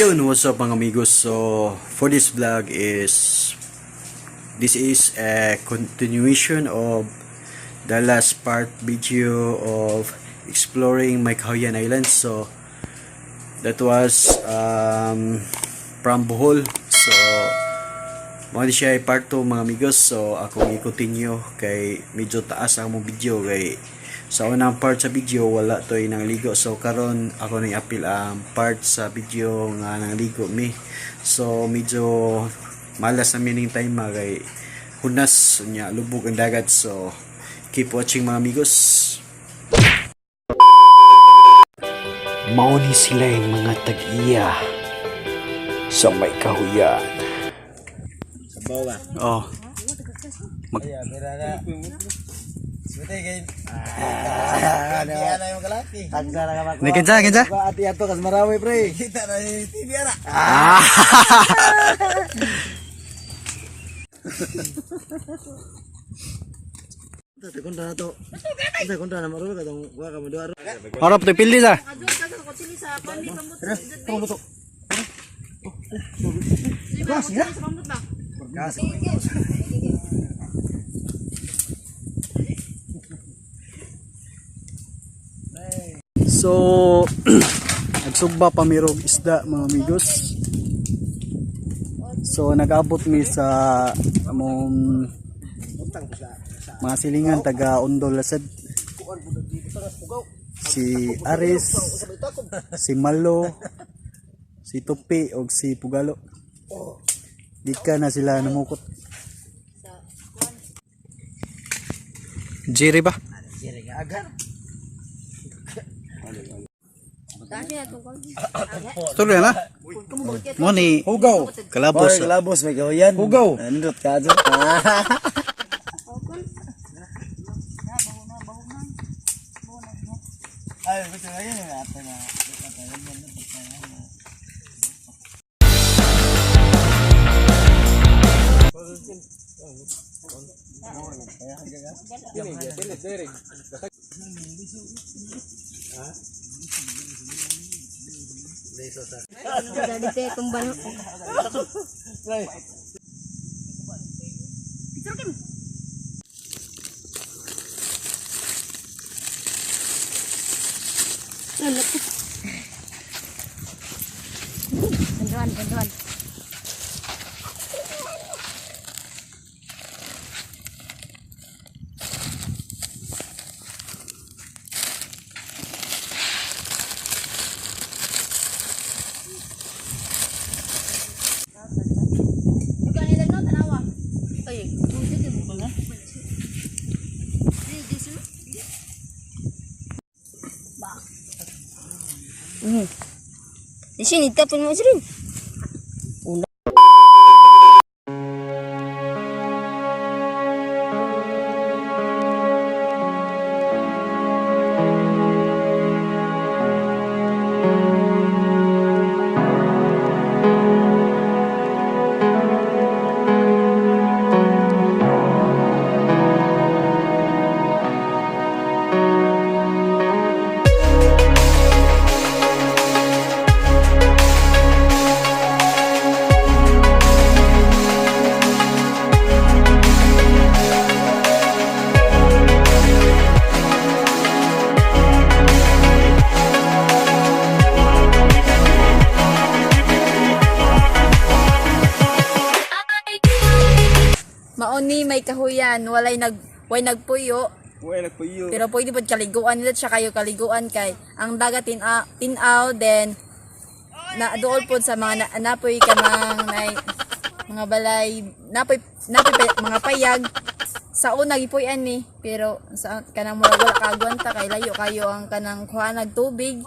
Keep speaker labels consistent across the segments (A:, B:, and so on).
A: Yun, what's up, mga amigos? So, for this vlog is, this is a continuation of the last part video of exploring Maykahuyan Island. So, that was from Bohol. So, mao ni siya ay part 2, mga amigos. So, akong i-continue kay medyo taas ang among video kay sa unang part sa video wala to'y nangligo. So, karon ako nang apil ang part sa video nga nangligo mi. So, medyo malas na mining time ma kay hunas nya lubog ang dagat. So, keep watching, mga amigos. Mao ni sila yung mga tag-iya sa may kahuyan.
B: Sabaw ba?
A: Oh.
B: Kaya, mira na. Swerte kay. Ah, na yung kalaki. Tagsa na ka makuha.
A: Ni kinsa, kinsa?
B: Ba ati ato kas Marawi, pre. Kita na yung TV ara.
A: Ah!
B: Tate kontra na to. Tate kontra na marulo ka tong wa ka mo duaro.
A: Harap to pildi sa.
B: Tong luto. Gas ya. Gas.
A: So, nagsugba pa mi rog isda, mga amigos. So, nag-abot mi sa among mga silingan taga Ondo Lasad. Si Aris, si Malo, si Tupi og si Pugalo. Di ka na sila namukot. Jerry ba?
B: Sire ka agar.
A: Tuloy na. Mo ni
B: Hugaw.
A: Kalabos.
B: Kalabos may kahuyan. Hugaw. Nindot ka dyan. Ay, gusto na yun. Ate na.
C: Dali itong bano. Banduan, banduan. Ay, Di sini tapon mo rin. Maoni may kahuyan, walay nag way nagpuyo.
B: Uy, nagpuyo.
C: Pero pwede pod kaliguan nila siya kayo kaliguan kay ang dagat tinaw then na dool pod sa mga na, napoy kanang nay mga balay napoy napoy mga payag sa una gipuy-an ni pero sa kanang murag wala kaagwanta kay layo kayo ang kanang kuha nagtubig,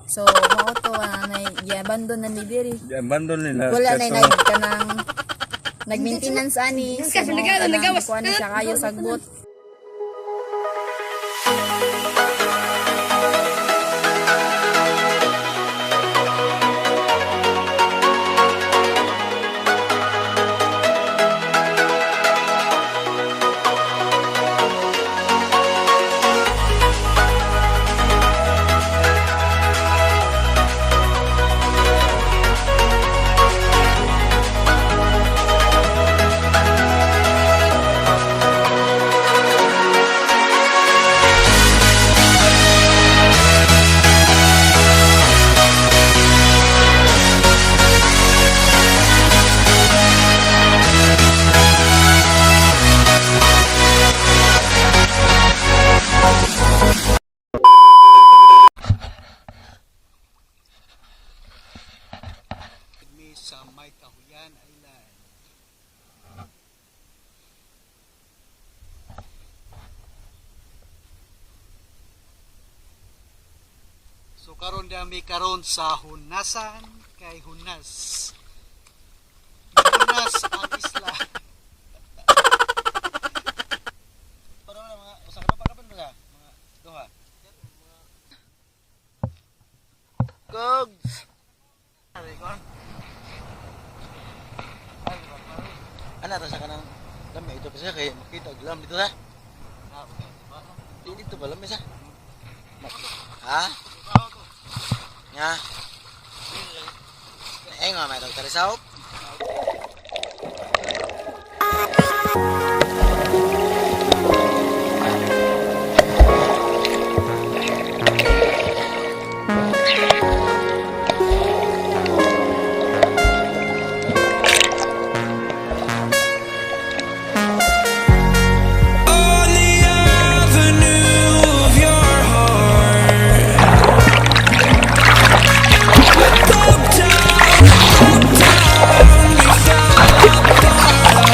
C: so mao to nay giabandon na ni diri.
B: Abandon nila.
C: Wala na nag kanang nag-maintenance ani, so mao kanang kuha na siya kayo sagbot.
D: karon dami karon sa Hunasan kay Hunas. Hunas ang isla.
B: Para wala mga usa ka pa kapan ba mga duha. Gogs. Ana ta sa kanang lami ito pa siya kay makita og lam dito sa. Di dito ba lami sa? Ha? Nga. Eh nga may dog sa.
E: On the avenue of your heart. Broke down, we fell apart.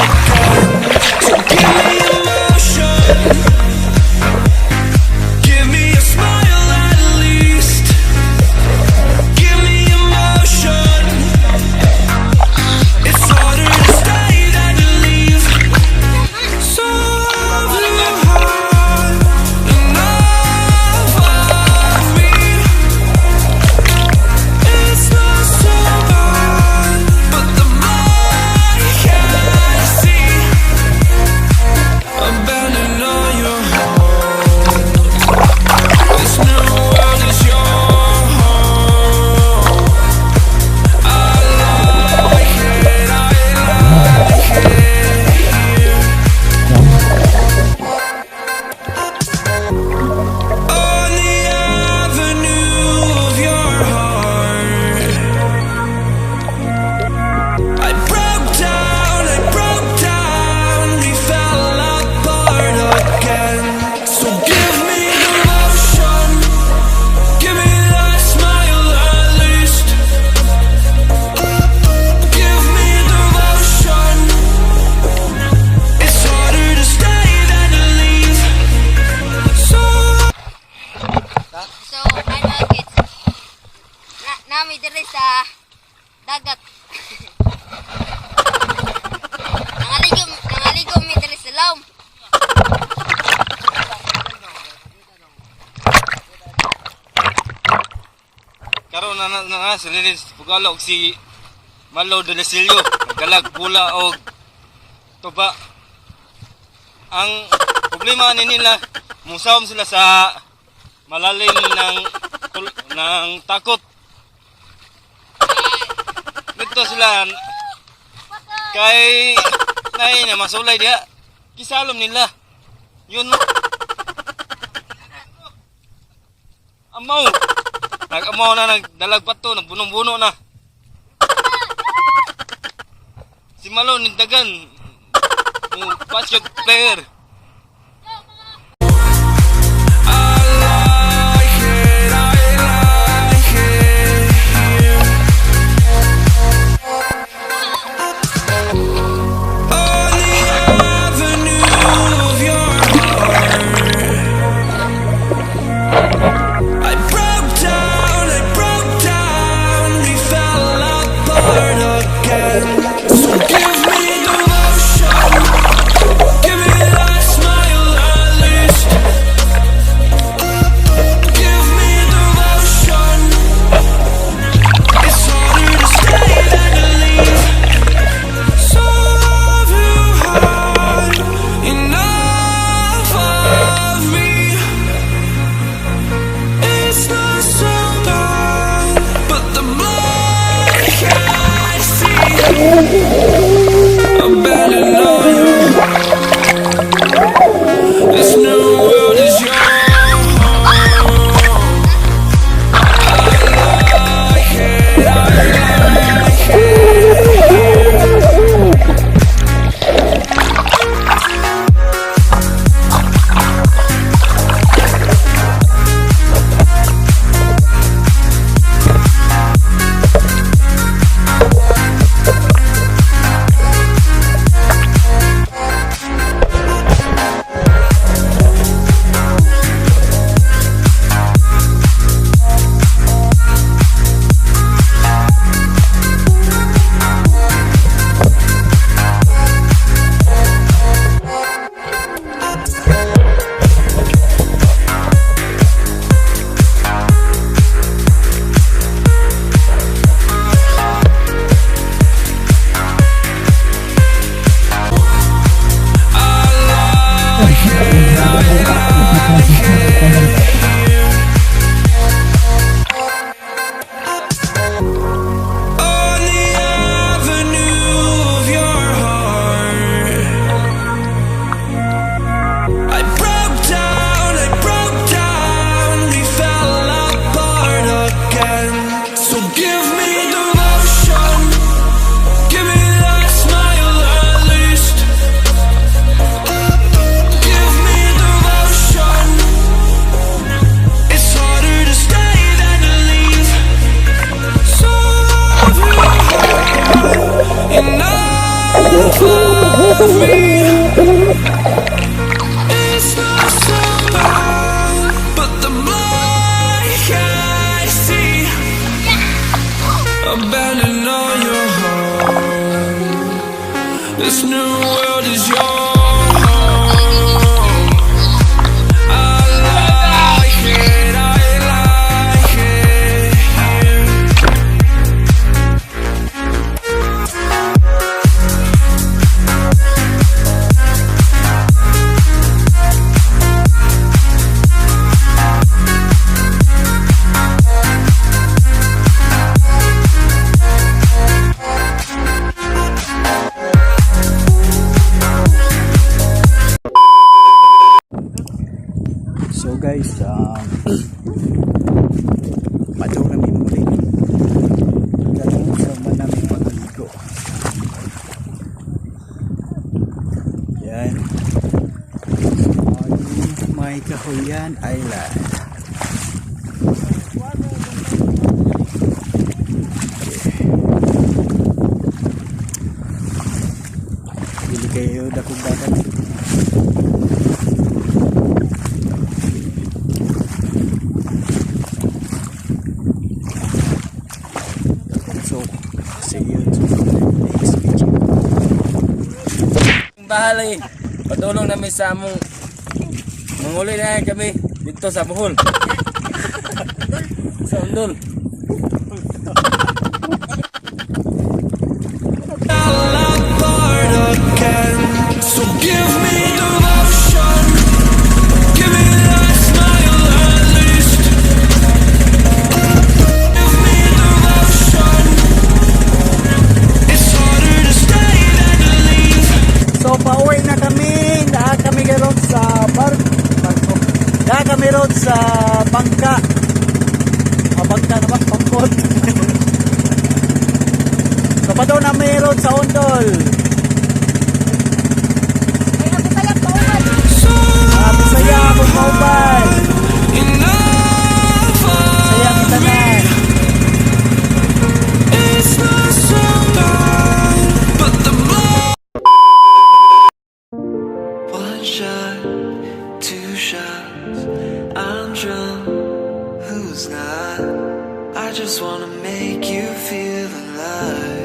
E: So give me emotion, give me a smile at least. Give me emotion. It's harder to stay than to leave. So you had enough of me. It's not so bad, but the more I can see, abandon all your hope. This new world is your home. I like it, I like it here. On the avenue of your heart, I broke down, we fell apart again. So give me the motion, give me that smile at least. Give me the motion. It's harder to stay than to leave. So.
F: So, ano kids? Na nami diri sa dagat. Nangaligo mi diri sa lawm.
G: Karon na na na si Lilis Pugalo og si Malo de Lesilio nagdalag bula og tuba. Ang problema ni nila, musawom sila sa malalim ng takot. Dito sila kay nay na masulay diha. Kisalom nila. Yun. Amaw. Nag-amaw na, nagdalag pato, nagbunong-buno na. Si Malo, nindagan. Basket player.
E: I like it, I like it here. On the avenue of your heart, I broke down, we fell apart again. So give me the motion, give me that Like it, I like it here. On the avenue of your heart, I broke down, we fell apart again. So give me devotion, give me that smile at least. Give me devotion. It's harder to stay than to leave. So love you enough of me. It's not so bad, but the more I see, abandon all your hope. This new world is your home. I like it, I like it here.
A: So guys, padaw namin muli. Ganun sa man namin pagaligo. Yan. On may Kahuyan Island. Okay. Dili kayo dakong dagat. So, see you to the next video.
G: Bahala eh. Patulong namin sa among manguli na kami dito sa Bohol. Sa Undol.
E: Fell apart again. So give me devotion, give me that smile at least. Give me devotion. It's harder to stay than to leave.
D: So pauwi na kami, naa kami karon sa bar barko. Naa kami ron sa bangka. Ah, bangka na ba? Pangkot. So padaw na ron sa Ondol.
C: Ay, ako kaya pauman.
E: So
D: Ah, Bisaya akong kauban.
E: enough
D: Bisaya
E: of
D: kita na.
E: me. It's not so bad, but the more.
H: One shot, two shots, I'm drunk, who's not? I just wanna make you feel alive.